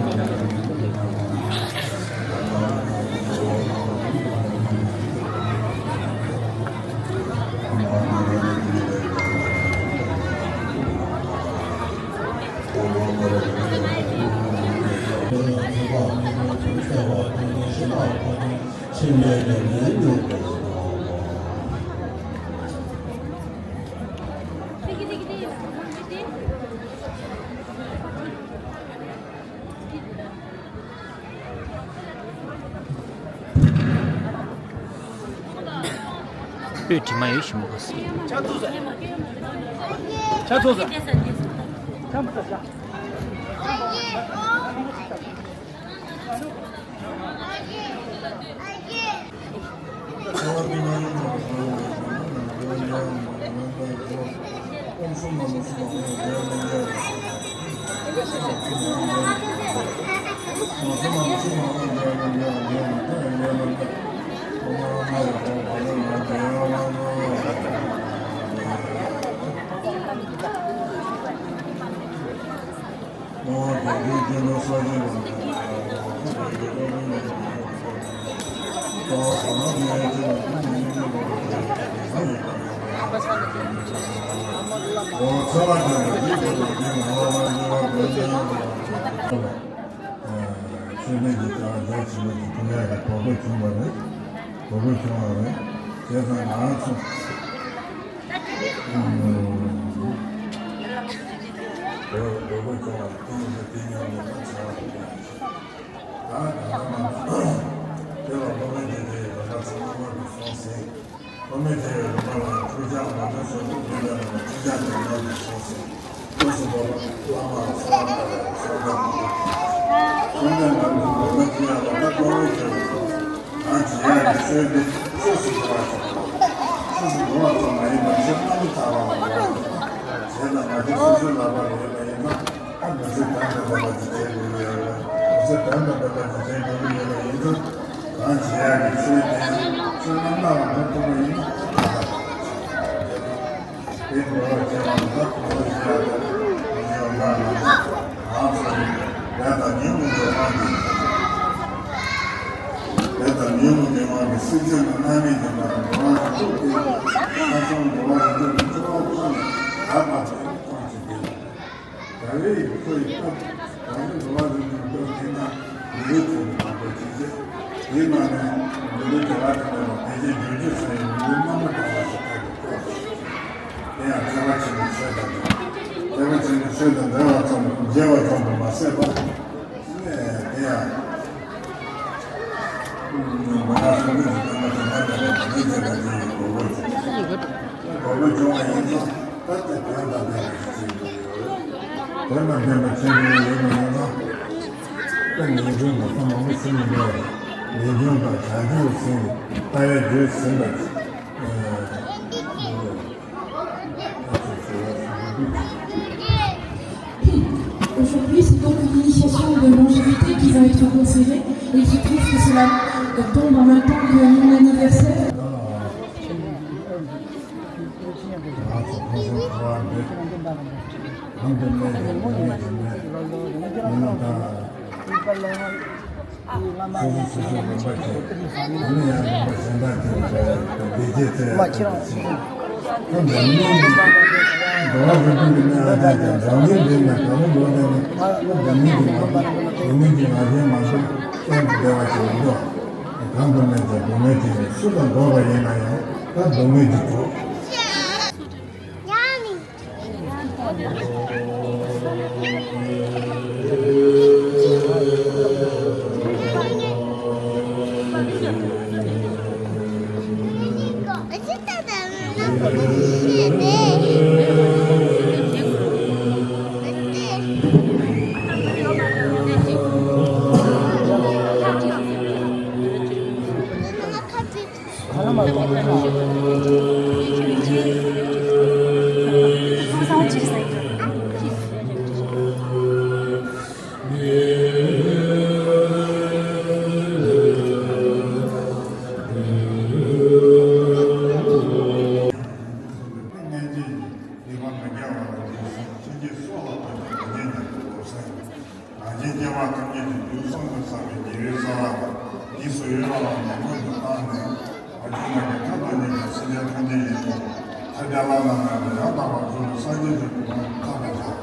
སྤོས་དྲི་མ་ཡོད་ཞིམ་པོ་གོ་སི། ཆ་ཚོ་ཟ། ཆ་ཚོ་ཟ། ཆོས་ལྡན་གྱི་བྱ་བ་རྒྱ་ཆེན་པོ་ཞིག་ཐུབ་ཡག་གི་གོ་སྐབས་བྱུང་བ་རེད། གོ་སྐབས་བྱུང་བ་རེད། བྱས་ཙང་ང་རང་ཚོ་གོ་སྐབས་བྱུང་བ་རེད། དེ་ཡིན་ཙང་དེ་མཉམ་དུ་ད་བྱ་བ་དེ་ཡང་ཞིག་ད་ད་ལྟ་མ་དེ་ལ་སློབ་དཔོན་དེ་དེ་ལ་ད་ཚང་མ་དབང་དུ་སོང་ཟིན། སློབ་མའི་དེ་ཡི་རིམ་པ་ལ་ཁྲུས་བྱ་མ་ཐོན་སོགས་ཀྱི་དགེ་ལས་རྣམས་ཁྲུས་བྱ་དེ་ཉམས་སུ་སོང་ཟིན། སྐབས་སུ་བབ་པ་བླ་མ་ལ་གསོལ་བ་བཏབ་པའི་གསོལ་འདེབས་མང་པོ། གསོལ་འདེབས་རྣམས་ཀྱི་འོས་མ་ཅི་ཡང་ལ་ད་གཏོང་བའི་ཕྱིར་རོ། གང་བྱེད་ཡག་གི་ཆོས་འདི་ཕྱོགས་སུ་འགྲོ་བ་ཙམ་མ་ཡིན་པར་ཕྱིར་རྣམ་པར་དག་པ་ལ་འགྲོ་བ་དང་། བྱས་ན་ང་ཚོ་སོ་སོའི་ལག་པ་ལ་ཡོད་པ་ཡིན་ན། ཨ་མི་ཚེ་གང་དུ་འགྲོ་བ་ཅི་བྱེད་དགོས་ཀྱི་ཡོད་ལ། མི་ཚེ་གང་དུ་འགྲོ་བ་ཅི་བྱེད་དགོས་ཀྱི་ཡོད་པ་ཡིན་ཙང་། གང་བྱེད་ཡག་གི་ཆོས་དེ་ཡང་ཆོས་རྣམ་དག་ལ་འགྲོ་ཐུབ་པ་ཡིན་ན་ད་ལྟ་བ་དང་བྱེད་དགོས། དེ་འགྲོ་བ་ཅན་ལ་ད་འགྲོ་བ་ཅན་ལ་ད་འགྲོ་བ་ཅན་ལ་ང་ཚོ་ལས་དང་ཉོན་མོངས་ཀྱི་དབང་གིས། ལས་དང་ཉོན་མོངས་ཀྱི་དབང་གིས་སེམས་ཅན་ལ་སྣང་མེད་ཀྱི་མ་རུ་འགྲོ་བ་རིགས་དྲུག་སྟེ། ཁ་སང་འགྲོ་བ་རིགས་དྲུག་གི་སྤྱོད་པ་ཕུལ་ནས་ད་བར་དུ་སྤང་བྱེད་དེ། ད་རེས་ཁོ་ཡི་སྐབས་ད་རེས་འགྲོ་བ་རིགས་དྲུག་གི་སྐབས་དེ་ན་མི་ལུས་ཐོབ་པའི་དང་པོ་ཅི་བྱེད། དེའི་ནང་ནས་མི་ལུས་བདེ་བ་དང་ལྡན་པ་བདེ་ཆེན་འབྱུང་གྲོལ་ཟེར་བའི་མི་ལུས་རྣམ་པར་དག་པ་ཞིག་ཐོབ་པའི་སྐབས། དེ་ཡང་ཐེག་པ་ཆེན་པོའི་ཆོས་དང་འབྲེལ། ཐེག་པ་ཆེན་པོའི་ཆོས་དང་འབྲེལ་བ་ཙམ་མཇལ་བ་ཙམ་དུ་མ་ཟད་པར། དེ་ཡང་མ་ཧཱ་སངྒ་ཅིག་ལྟར་ན་དེ་མ་ལྟར་ན་དེ་མ་ལྟར་ན་དེ་ཡི་གོ་འཕང་ཅིག་གོ་འཕང་བྱུང་བ་ཡིན་ཙང་ད་ལྟ་དོན་དང་ལྡན་པ་ཞིག་བྱེད་དགོས་ཡོད། དོན་དང་ལྡན་པ་བྱེད་དགོས་ཡོད་པ་ཡིན་ན། ད་ངེས་འབྱུང་དང་ད་མང་པོ་ཞིག་མི་འདུག་ངེས་འབྱུང་དང་བྱང་ཆུབ་སེམས་ཀྱི་ལྟ་བའི་རྒྱུད་ཟིན་པ། Aujourd'hui, c'est donc une initiation de longévité qui va être conférée. Et il se trouve que cela tombe en même temps que mon anniversaire. སོ་སོ་སོ་སོ་རིམ་པ་བྱས། ཨ་ནི་ཡང་རིམ་པ་གཞན་དག་དེ་ལ་བདེ་སྐྱིད་བཙལ་ཡག་དེ་ལ་བྱེད། ཁོ་འཛམ་གླིང་གི་འགྲོ་བ་རིགས་དྲུག་གི་གནས་ལ་བསྡད་ཀྱང་འཛམ་གླིང་འདི་ནས་གང་རུང་འགྲོ་བསྡད་ན་ཁོ་འཛམ་གླིང་གི་ངོ་བོ་འཛམ་གླིང་གི་ངར་ཆེན་མ་གཏོགས་གཏན་དུ་བདེ་བ་ཞིག་མི་འདུག་གང་དུ་གནས་ཀྱང་སྡུག་བསྔལ་ཅན་གྱི་སུ་དང་འགྲོགས་པ་ཡིན་ན་ཡང་ད་སྡུག་བསྔལ་གྱིས་གྲོལ། ང་ཚོའི་སྐྱེ་བ་ཐམས་ཅད་ཀྱི་རྒྱུ་གསུམ་དུ་བསམ་པའི་ཉེ་བའི་རྩ་བ་དང་། དེའི་སོགས་ཡུལ་ལ་ལ་ཉེ་འཁོར་དུ་བཏང་ནས། ང་ཚོའི་ནང་གི་ཐབས་དང་ཉེ་བའི་སེམས་ཅན་ཐམས་ཅད་ཡིན་ཏེ། ཐལ་རྒྱ་ལ་ལ་ནང་ནས་ཡང་དག་པར་རྫོགས་པའི་སངས་རྒྱས་ཀྱི་གོ་འཕང་ཐོབ་པར་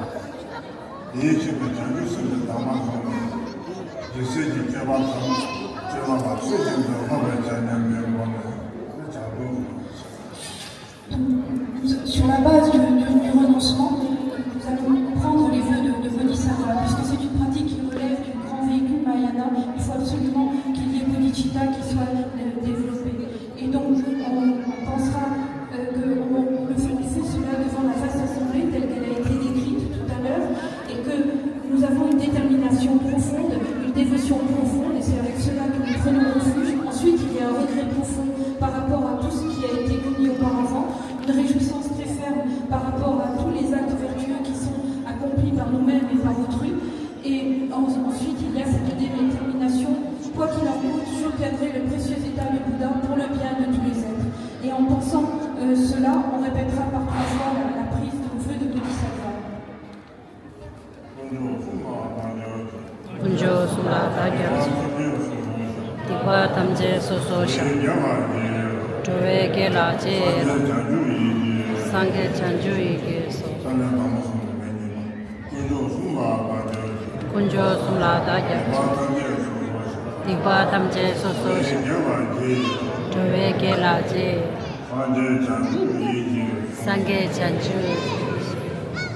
བྱ། དེའི་ཕྱིར་དུ་བྱང་ཆུབ་སེམས་དཔའི་གདམས་ངག་གསུངས་ནས། རྒྱལ་སྲས་ཀྱི་སྤྱོད་པ་དང་། སྤྱོད་པ་ལ་ཚུལ་བཞིན་དུ་སློབ་པར་བྱ་སྙམ་པའི་སྒོ་ནས་བྱ་དགོས། Sur la base du, du- du renoncement, nous allons prendre les vœux de, de Bodhisattva, puisque c'est une pratique qui relève du grand véhicule Mahayana. Il faut absolument qu'il y ait bodhicitta qui soit, euh, développé. Et donc, on, on pensera, euh, que on, on le fait, on fait cela devant la vaste assemblée telle qu'elle a été décrite tout à l'heure, et que nous avons une détermination profonde, une dévotion profonde, et c'est avec cela que nous prenons refuge. Ensuite, il y a un regret profond. nous-mêmes et par autrui. Et en- ensuite, il y a cette détermination, quoi qu'il en coûte, sauvegarder le précieux état de Bouddha pour le bien de tous les êtres. Et en pensant euh, cela, on répétera par trois fois la, la prise de vœu de Bodhisattva. དཀོན་མཆོག་གསུམ་ལ་བདག་རྒྱལ་བ། སྡིག་པ་ཐམས་ཅད་སོ་སོར་བཤགས། འགྲོ་བའི་དགེ་ལ་རྗེས། སངས་རྒྱས་བྱང་ཆུབ་ཡི་གེ་སོགས། དཀོན་མཆོག་གསུམ་ལ་བདག་རྒྱལ་བ། སྡིག་པ་ཐམས་ཅད་སོ་སོར་བཤགས། འགྲོ་བའི་དགེ་ལ་རྗེས། སངས་རྒྱས་བྱང་ཆུབ་ཡིད་ཀྱིས། སངས་རྒྱས་བྱང་ཆུབ།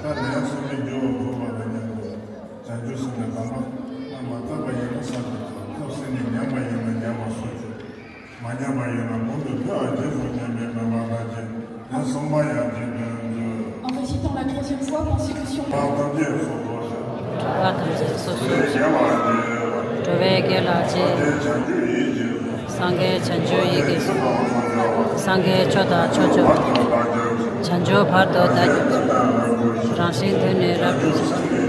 ད་ནས་སངས་རྒྱས་འགྱུར་བ་འགྲུབ་པ་དང་མཉམ་དུ་བྱང་ཆུབ་སེམས་དཔའི་གོ་འཕང་མ་ཐོབ་པ་ཡིན་ན་བསམ་པའི་ཐོབ་ཐོབ་ཟིན་ནས་ཉམས་པ་ཡིན་ན་ཉམས་པ་སོར་ཆུད། མ་ཉམས་པ་ཡིན་ན་གོང་དུ་ཐོས་པ་རྗེས་སུ་ཉམས་པའི་མོས་པ་དང་བཅས་ནས་གསུངས་པ་ཡང་རྗེས་ཟློས་མཛོད། En récitant la troisième fois, pensez que sur འགྲོ་བ་ཐམས་ཅད་སོ་སོར་བཤགས། འགྲོ་བའི་དགེ་ལ་རྗེས། སངས་རྒྱས་བྱང་ཆུབ་ཡིད་ཀྱིས། སངས་རྒྱས་ཆོས་དང་ཕྱོགས་བཅུ་པ། བྱང་ཆུབ་བར་དུ་བདག་རྒྱལ་བ། རང་བཞིན་དོན་ནི་རབ་ཏུ་ཕྱུང་།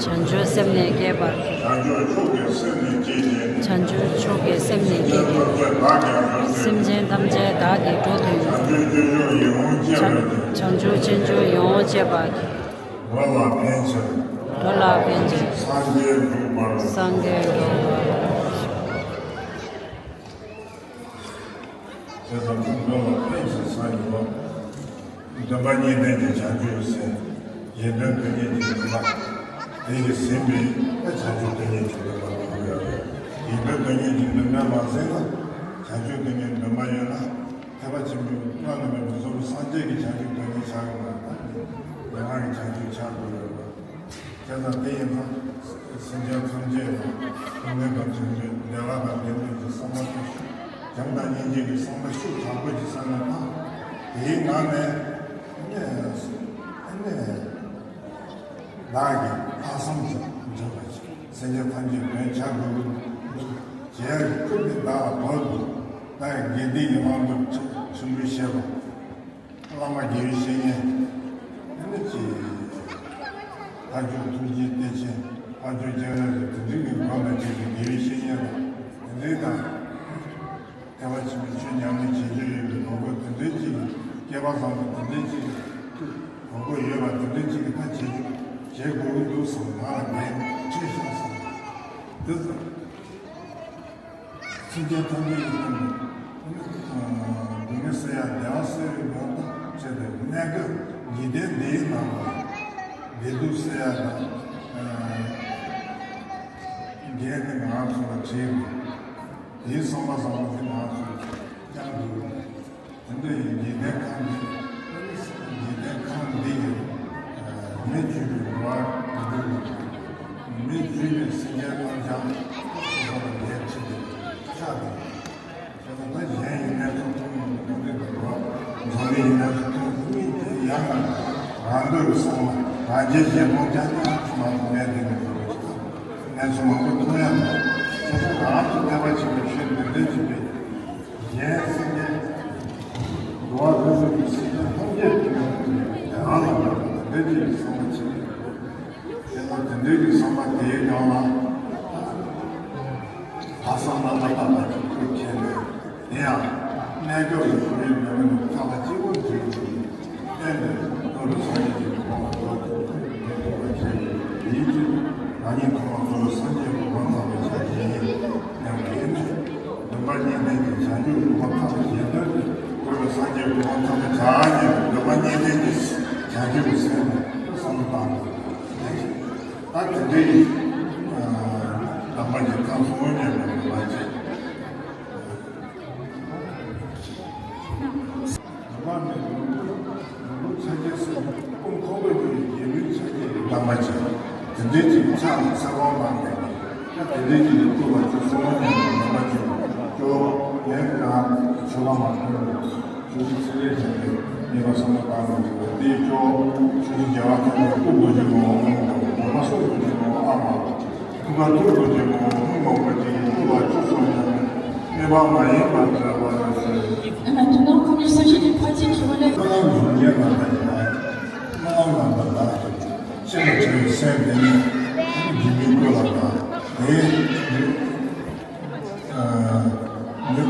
བྱང་ཆུབ་སེམས་ནི་བསྐྱེད་པར་བགྱི། བྱང་ཆུབ་མཆོག་གི་སེམས་ནི་བསྐྱེད་བྱས་ནས། བྱང་ཆུབ་མཆོག་གི་སེམས་ནི་བསྐྱེད་བགྱི། སེམས་ཅན་ཐམས་ཅད་བདག་གིས་སྒྲོལ་དུ་འགྱུར། བྱང་ཆུབ་ཆོས་འབྱུང་ཡིད་འོང་བསྐྱེད་པར་བགྱི། འགྲོ་ལ་ཕན་ཕྱིར། འགྲོ་ལ་ཕན་ཕྱིར། སངས་རྒྱས་འགྲུབ་པར། སངས་རྒྱས་འགྲུབ་པར། བྱས་ཙང་འགྲོ་ལ་ཕན་ཕྱིར་སངས་རྒྱས་འགྲུབ་པར། འདུན་པ་གཉིས་ལྡན་གྱི་བྱང་ཆུབ་སེམས། ཡོན་ཏན་དོན་གཉེར་གྱི་འདུན་པ། དེ་ཡིས་ཟིན་པའི་བྱང་ཆུབ་དོན་གཉེར་གྱི་འདུན་པ་ལ་འགྲོ་དགོས་ཡོད་རེད། ཡོན་ཏན་དོན་གཉེར་གྱི་འདུན་པ་མ་ཟིན་ན། བྱང་ཆུབ་དོན་གཉེར་འདུན་པ་ཡོད་ན། ཐེག་པ་ཆེན་པོའི་བླ་ན་མེད་པའི་གཟུགས་སངས་རྒྱས་ཀྱི་བྱང་ཆུབ་དོན་གཉེར་ཆགས་ཡོད་མ་རེད། མྱ་ངན་གྱི་བྱང་ཆུབ་ཆགས་དགོས་ཡོད་རེད། བྱས་ཙང་དེ་ཡིན་ཙང་། སེམས་ཅན་ཐམས་ཅད་ལ་ཕན་ཡོན་དང་བྱང་ཆུབ་བདེ་བ་དང་ལྡན་པའི་གི་བསམ་པ་དང་། བྱམས་དང་སྙིང་རྗེ་གི་བསམ་པ་ཤུགས་དྲག་པོ་ཅིག་བསམ་ན་ཐང་། དེའི་ངང་ནས་ཨ་ནི་ཨ་ནི་བདག་གིས་ལྷག་བསམ་ཅིག་འཇོག་པ་ཅིག་སེམས་ཅན་ཐམས་ཅད་དོན་བྱ་དགོས་ཀྱི་འདུག་བྱས་ཀྱི་ཁུར་གྱིས་བདག་ལ་བབས་འདུག་བདག་གིས་དགེ་སྡིག་གི་དབང་དུ་ཆེན་པོའི་བཤད་པ། བླ་མ་དགེ་བའི་བཤེས་གཉེན། ཨ་ནི་ཅི། ཕ་ཇོ་ཐུགས་རྗེ་བདེ་ཆེན། ཕ་ཇོ་སྤྱན་རས་གཟིགས་དེ་འདྲའི་གི་སྒོ་ནས་བྱས་ཏེ་དགེ་བའི་བཤེས་གཉེན་དང་། དེ་འདྲའི་དང་། ཐེག་པ་ཆེན་པོའི་ཆོས་ཉམས་ལེན་བྱེད་རྒྱུ་ཡོད་པའི་ངོ་རྒོལ་དེ་འདྲའི་ཅིག་གི་སྐལ་པ་བཟང་པོ་དེ་འདྲའི་ཅིག་གི་ངོ་རྒོལ་ཡོད་པ་དེ་འདྲའི་ཅིག་གི་ད་བྱེད་རྒྱུ་བྱེད་དགོས་ཀྱི་འདུག་བསམ་ང་ལ་ངས་ཁྲེལ་ཤོར་སོང་། དེ་ཚོ། སེམས་ཅན་ཐམས་ཅད་ཀྱི་སྟེང་དུ། སྡུག་བསྔལ་སེལ་ཡ་བདེ་བ་སེལ་བའི་ངོ་བོ་དང་བཅས་ཏེ་གནས་སྐབས་འཇིག་རྟེན་འདིའི་ནང་ལ་བདེ་སྡུག་སེལ་ཡ་དང་། འགན་དེ་ང་ཚོ་ལ་འཁྲི་དགོས། དེའི་བསམ་པ་བཟང་པོ་དེ་ང་ཚོས་བསྐྱང་དགོས། དེ་འདྲ་ཡིན་འཇིག་རྟེན་ཁམས་འདི། འཇིག་རྟེན་ཁམས་འདི་ཡི་མི་བརྒྱུད་པའི་འགྲོ་བ་རིགས་དྲུག་ཡིན། མི་བརྒྱུད་པའི་སེམས་ཅན་རྣམས་ཀྱང་སོ་སོ་ལ་ལས་ཁྲིད་དེ་ཆགས་ཏེ། དེ་ལ་ད་གཞན་ཡིན་ན་ཐུག་ཐུག་ཡིན་གང་འདྲ་འགྲོ་བ་འཛམ་གླིང་ཡིན་ན་ཐུག་ཐུག་མི་དེ་ཡང་ན་རང་འདོད་ཀྱི་སོང་ན་རང་རྒྱལ་གཞན་ཕམ་རྐྱང་རྐྱང་ཐུག་མ་ཐུག་ནས་དེ་ནས་འགྲོ་བ་ཞིག་དང་གནས་ཚུལ་མང་པོ་མཐོང་ཡ་མེད། སོ་སོ་རང་གི་བསྟན་པ་ཆེན་པོའི་ཆོས་འདི་འདྲ་ཅིག་པས། གཞན་སེམས་ཅན། འགྲོ་བ་ཕུན་སུམ་ཚོགས་སེམས་ཅན་ཐམས་ཅད་ཀྱི་ནང་དུ་རང་ལ་ཡོད་པ་དེ་འདྲ་ཅིག་གི་བསམ་པ་ཅིག་དེ་ལ་དེ་འདྲའི་གི་བསམ་པ་དེའི་སྒང་ལ། ལྷག་བསམ་རྣམ་པར་དག་པ་ཅིག་ཁུར་ཁྱེར་ནས། དེ་ཡང་གནས་སྐབས་ཀྱི་ཁོར་ཡུག་འདྲ་མིན་དུ་ཐག་ལ་གཅིག་པོ་འཛུལ་ཏེ། གཏན་དུ་གཙོ་བོ་སངས་རྒྱས་ཀྱི་གོ་འཕང་ཐོབ་པར་འགྱུར་བ་བྱས་པའི་ཡིད་ཀྱིས་རང་ཉིད་ཐོག་མར་གཙོ་བོ་སངས་རྒྱས་གོ་འཕང་ཐོབ་པའི་ཆ་ཡིན་སྙམ་པའི་ནས། འདུན་པ་གཉིས་ལྡན་གྱི་བྱང་ཆུབ་གོ་འཕང་ཐོབ་པའི་ཞེ་འདོད་དེ་གཙོ་བོ་སངས་རྒྱས་གོ་འཕང་ཐོབ་པའི་ཆ་ཡིན། འདུན་པ་གཉིས་ལྡན་གྱི་བྱང་ཆུབ་ཀྱི་སེམས་ལ་བསམ་བློ་བཏང་དགོས། ད་དེ་འདྲའི་དམ་པ་གྱི་ཁམས་སུ་དབང་སྙམ་པའི་འདུན་པ་བྱས། དམ་པ་ནི་ལུང་ལུང་ཕྱག་རྒྱའི་སེམས། ཀུན་ཁོག་པའི་རྒྱུ་ཡི་རྒྱལ་པོའི་ཕྱག་རྒྱའི་དམ་པ་ཅིག་དེ་འདྲའི་ཅིག་ཕྱག་ནི་ཚེ་དབང་མ་ལྡན་པ། ད་དེ་འདྲའི་ཅིག་ལ་ཐུག་པ་ཅིག་གསོལ་བ་ཉན་པའི་ནུས་པ་ཅིག་སྐྱོ་བ་ངས་ཀྱང་ཆོ་ག་མ་ཐོན་རུང་ཆོས་ཀྱི་ཚིག་ལས་བྱས་ཏེ་ཉེས་པ་སེལ་ན་བཏང་རུང་ཅིག་ལ་དེའི་སྐྱོ་བ་ཆོས་ཀྱི་རྒྱལ་བ་ཐམས་ཅད་སྐུ་རྡོ་རྗེ་མང་བོ་ཨོཾ་དང་། འོད་དཔག་མེད་རྡོ་རྗེ་མང་བོ་ཨ་མ། ཐུབ་པ་ཐུབ་རྡོ་རྗེ་མང་བོ་ཐུབ་ངོ་མ་ཅིག་གིས་ཐུབ་པ་ཆུད་སོང་སྙམ་ནས་དམིགས་པ་མ་ཡེངས་པར་མཛད་པར་གསོལ། Et maintenant, comme il s'agit d'une pratique qui relève རྨི་ལམ་བཟུང་མཁན་ལ་ད་ཡིན་ན། རྨི་ལམ་ལ་ད་ད་ཅིག་ ཆེ་ལ་བྱ་བའི་སེམས་དེ་ནི་སྒྱུ་མའི་སྐུ་ལ་དང་། དེའི་མི་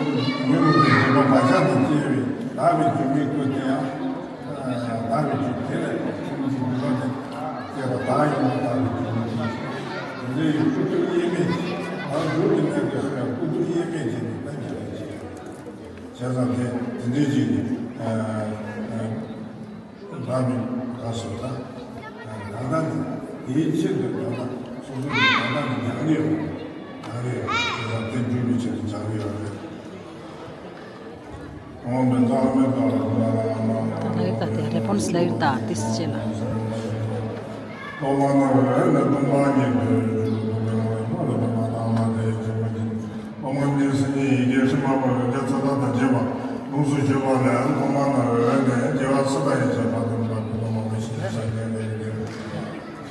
མི་རུང་བའི་སྒྱུ་མ་བག་ཆགས་དང་བཅས་པའི་དག་པའི་སྒྱུ་མའི་སྐུ་དེ་ཡང་། དག་པའི་སྒྱུ་དེ་ལས་ཁྱིམ་གྱི་སྒྱུ་མ་དེ་སྐྱེས་པ་བདག་ཡིན་པ་དག་པའི་སྒྱུ་མ་དེ། དེ་འདྲའི་སྐུ་སྒྱུར་དབྱེར་མེད་ཅིང་། བར་སྒྱུར་གྱི་གནས་དེ་སུ་ཡང་སྐུ་སྒྱུར་དབྱེར་མེད་ཅན་གྱི་གནས་ཀྱི་རེད་ཅེས། བྱས་ཙང་དེ་དེ་འདྲའི་ཅིག་གི་རང་མིང་ག་སོ་ད། ད་ལྟ་ནི་དེའི་ཆེད་དུ་ད་ལྟ་སོ་སོ་ནི་ད་ལྟ་ནི་སྦྱང་གི་ཡོད། སྦྱང་གི་ཡོད། བྱས་ཙང་དེ་འགྲུབ་པའི་ཆེད་དུ་སྦྱང་གི་ཡོད་རེད། ལ་ཡུལ་དང་དེ་རེ་སྤོན་སི་ལ་ཡུལ་དང་ཏིས་ཅེ་ལ།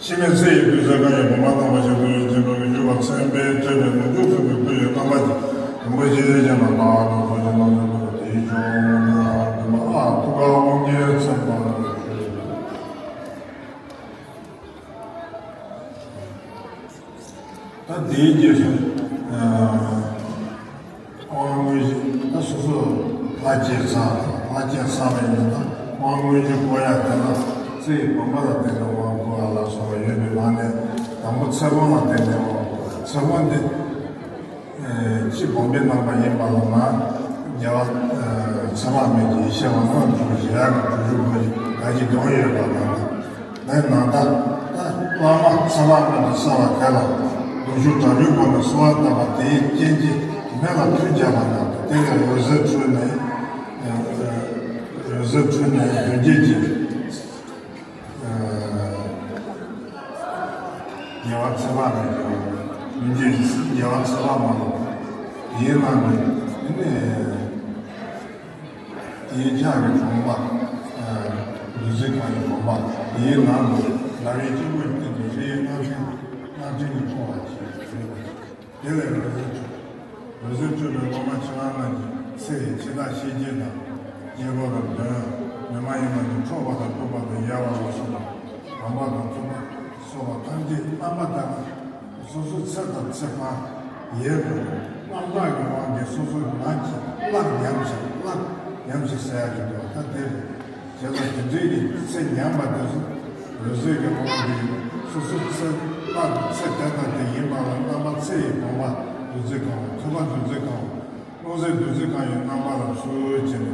འཆི་མེད་ཚེ་ཡི་དུས་སུ་གང་ཡིན་བུམ་པ་དམ་པ་ཞིག་ཏུ་ཡོད་ཅིང་། བུམ་པའི་བཞུགས་པ་མཚན་དཔེའི་ཐོད་པའི་ལོངས་སྤྱོད་ཐུབ་པའི་སྐུ་ཡི་རྣམ་པ་ཅན། རིན་པོ་ཆེའི་སྤྱན་དང་ལྟ་བ་ལ་ཐུགས་རྗེ་གནང་ཚུལ་ཁོ་ན་དེའི་ཆོས་ཨ་ཐུགས་ཀར་དབང་རྒྱལ་མཚན་པར་ཞུ། ད་དེའི་རྗེས་སུ། དབང་དངོས་གཞི་ད་སོ་སོ་ལྷ་སྐྱེས་ཚར། ལྷ་སྐྱེས་ཚར་བའི་ནང་ད་དབང་དངོས་གཞི་བསྐུར་ཡ་དེ་ལ་རྩེ་བུམ་པ་ལ་བརྟེན་ནས་དབང་བསྐུར་བ་ལ་སོགས་པ་ཡོད་པའི་ནང་ནས། དང་པོ་ཚེ་དབང་ལ་བརྟེན་ནས་དབང་བསྐུར། ཚེ་དབང་འདི་སྤྱི་བུམ་པའི་རྣམ་པ་ཡིན་པ་ལ་ང་རྒྱལ་བ་ཚེ་དཔག་མེད་ཀྱི་ཡེ་ཤེས་དབང་དྲུག་གི་གཞལ་ཡས་ཀྱི་གྲུ་བཞི་པོ་ཞིག་ད་ཅི་གང་ཡོད་པ་དང་། དེའི་ནང་ད་ལྟ་བླ་མ་ཚེ་དཔག་མེད་དུ་གསོལ་བ་དེ་ལ་ལོ་ཞུགས་དྲག་པོའི་སྒོ་ནས་གསོལ་བ་བཏབ་པ་དེའི་རྐྱེན་གྱིས་མེ་ལ་མཐུ་བརྒྱབ་པ་དང་། དེ་ལས་འོད་ཟེར་འཕྲོས་ནས། འོད་ཟེར་འཕྲོས་ནས་མདུན་བསྐྱེད་ཀྱི་རྒྱལ་བ་ཚེ་དཔག་མེད་ཀྱི་མདུན་བསྐྱེད་ཀྱི་རྒྱལ་བ་ཚེ་དཔག་མ་ལ་དེའི་ནང་དུ་ནི། དེའི་ཕྱག་གི་བུམ་པ། བདུད་རྩི་ཁང་གི་བུམ་པ། དེའི་ནང་དུ་ཟླ་བའི་དཀྱིལ་འཁོར་གྱི་སྟེང་དུ་རིའི་རྣམ་སྤྲིན། རྣམ་སྤྲིན་གྱིས་འཁྲུགས་པ་ཞིག་ཡོད་པ་ཞིག་དེ་ལས་འོད་ཟེར་འཕྲོས། འོད་ཟེར་འཕྲོས་པས་སློབ་མ་ཁྱེད་རང་རྣམས་ཀྱི་ཚེ་ཡི་འཆི་བདག་ཤེས་བརྒྱད་དང་། གཅེར་བུ་དང་གདོན། མི་མ་ཡིན་པ་ནི་འཁྲུགས་པ་དང་གཏུབ་པ་དང་ཡལ་བ་ལ་སོགས་པ། དམ་པ་དང་བཙུན་པ་སོགས་པ་ཐམས་ཅད་རྣམ་པ་དག་ལ། སོ་སོའི་ཚེ་དང་ཚེ་འཕགས་ཡལ་དུ་རྣམ་དག་གི་དབང་གིས་སོ་སོའི་ངག་གིས་གླགས་ཉམས་ཤིང་། གླགས་ཉམས་ཤིང་ཟེར་ཡག་གི་འདུག་ད་དེ་རེད། བྱས་ཙང་དེ་འདྲའི་གི་ཚེ་ཉམས་པ་དེ་ཚོ་འོད་ཟེར་གྱི་དབང་གིས་སོ་སོའི་ཚེ་འཕགས་ཚེ་དེ་དང་དེ་ཡིན་པ་ལ་རྣམ་པ་ཚེ་ཡི་བུམ་པ་བདུད་རྩི་ཁང་བ། ཐུབ་པ་བདུད་རྩི་ཁང་བ། རླུང་རྫས་བདུད་རྩི་ཁང་བའི་རྣམ་པ་ལ་ཚུར་བྱས་ནས།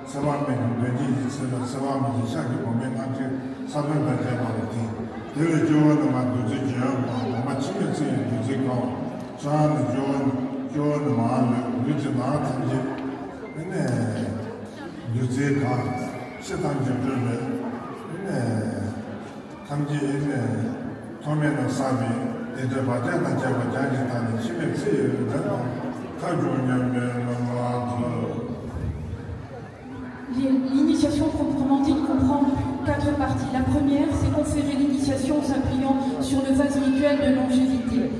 ཚེ་དཔག་མེད་ཀྱི་མདུན་བསྐྱེད་ཀྱི་ཚེ་ལ་ཚེ་དཔག་མེད་ཀྱི་ཕྱག་གི་བུམ་པའི་རྣམ་སྤྲིན་ས་བོན་དང་བཅས་པ་ལ་བརྟེན། དེ་ལས་སྤྱི་བོ་ནས་མར་བདུད་རྩི་ལྗོན་པ། དང་པོ་འཆི་མེད་ཚེ་ཡི་བདུད་རྩི་ཁང་བ། ཕྱག་ནས་སྤྱི་བོ་ནས། སྤྱི་བོ་ནས་མར་ལུས་ལུས་ཀྱི་ནང་ཐམས་ཅད་ནས་བདུད་རྩིས་གང་། ཕྱི་ཐམས་ཅད་སྤྲོས་པས་ནས། ཐམས་ཅད་ནས་ཐོག་མེད་ན་བསགས་པའི་དེ་འདྲའི་བག་ཆགས་དང་བཅས་པ་སྦྱང་ཞིང་དག་ནས། འཆི་མེད་ཚེ་ཡི་བདུད་རྩི་ཁང་བ་ཐར་འགྱུར་སྙམ་པའི་སྨོན་ལམ་མཛོད། L'initiation proprement dite comprend quatre parties. La première, c'est conférer l'initiation en s'appuyant sur le vase rituel de longévité.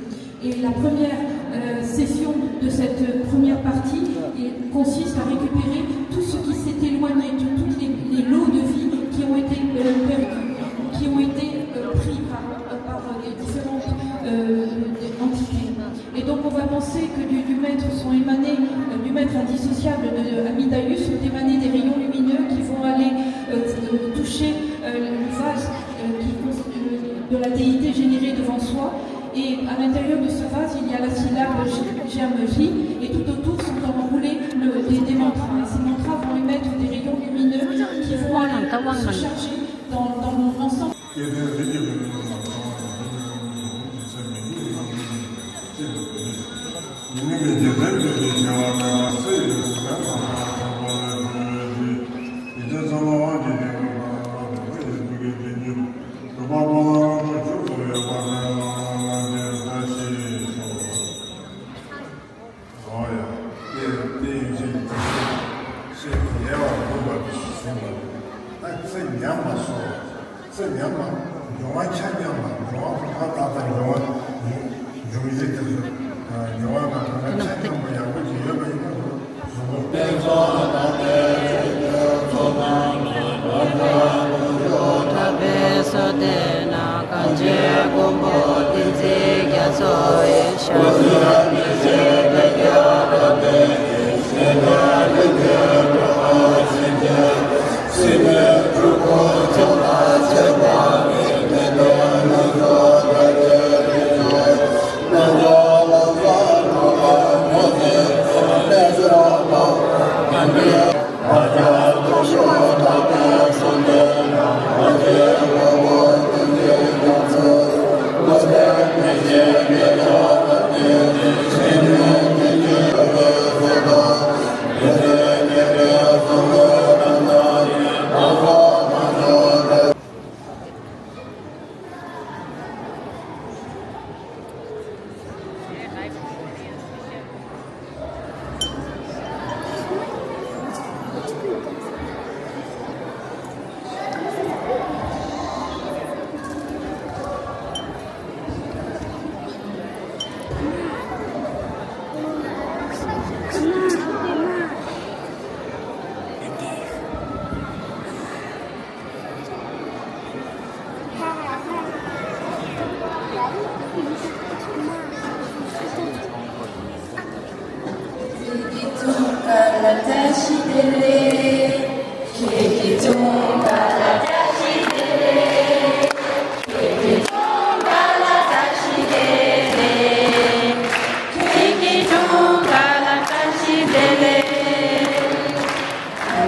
Et la première euh, session de cette première partie est- consiste à récupérer tout ce qui s'est éloigné, tout- toutes les, les lots de vie qui ont été euh, perdus, qui ont été euh, pris par, euh, par les différentes euh, entités. Et donc on va penser que du, du maître sont émanés, euh, du maître indissociable de Amidayus sont émanés des rayons lumineux qui vont aller euh, euh, toucher euh, le vase euh, qui cons- euh, de la déité générée devant soi. Et à l'intérieur de ce vase, il y a la syllabe j- germe J, et tout autour sont enroulés le- des, des mantras. Et ces mantras vont émettre des rayons lumineux qui vont aller se charger dans, dans l'ensemble. འོ་ཡ། དེ་དེ་ཡིན་ཕྱིར་ཡིན་ཏེ། ཤེས་ཉེ་བར་འགོད་པ་དེ་ཟིན་པ་རེད། ད་ཚེ་ཉམས་པ་སོགས། ཚེ་ཉམས་པ། འབྱུང་བ་ཆ་མཉམ་པ། འབྱུང་བ་ཕར་ད་ལྟ་འབྱུང་བ་འབྱུང་བཞི་དེ་ཚོ། འབྱུང་བ་དང་འབྱུང་བ་ཆ་མཉམ་པ་ཡག་པོ་ཅིག་ཡོད་པ་ཡིན་ན། གཟུགས་པོ།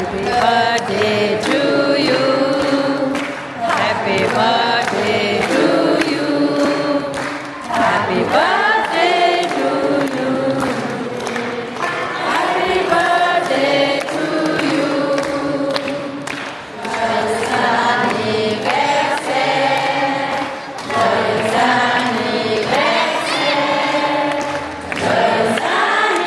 Happy birthday to you. Happy birthday to you. Happy birthday to you. Happy birthday to you. Joyeux anniversaire. Joyeux anniversaire. Joyeux anniversaire.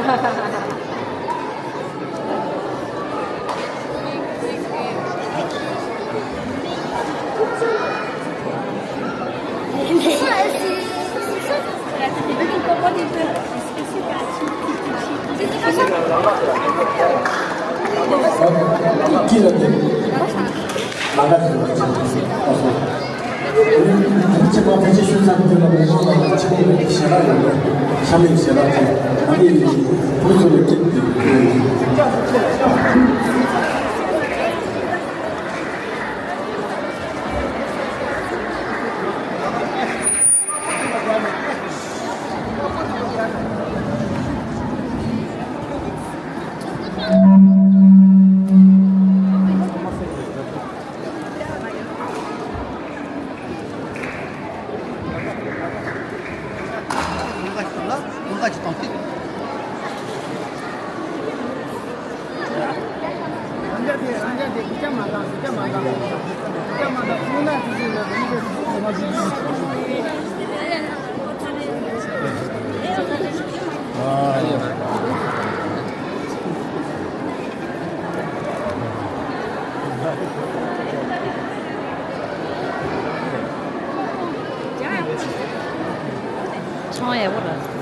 Attends, je vais faire le plan. ཚོང་ཡག་པོ་རེད།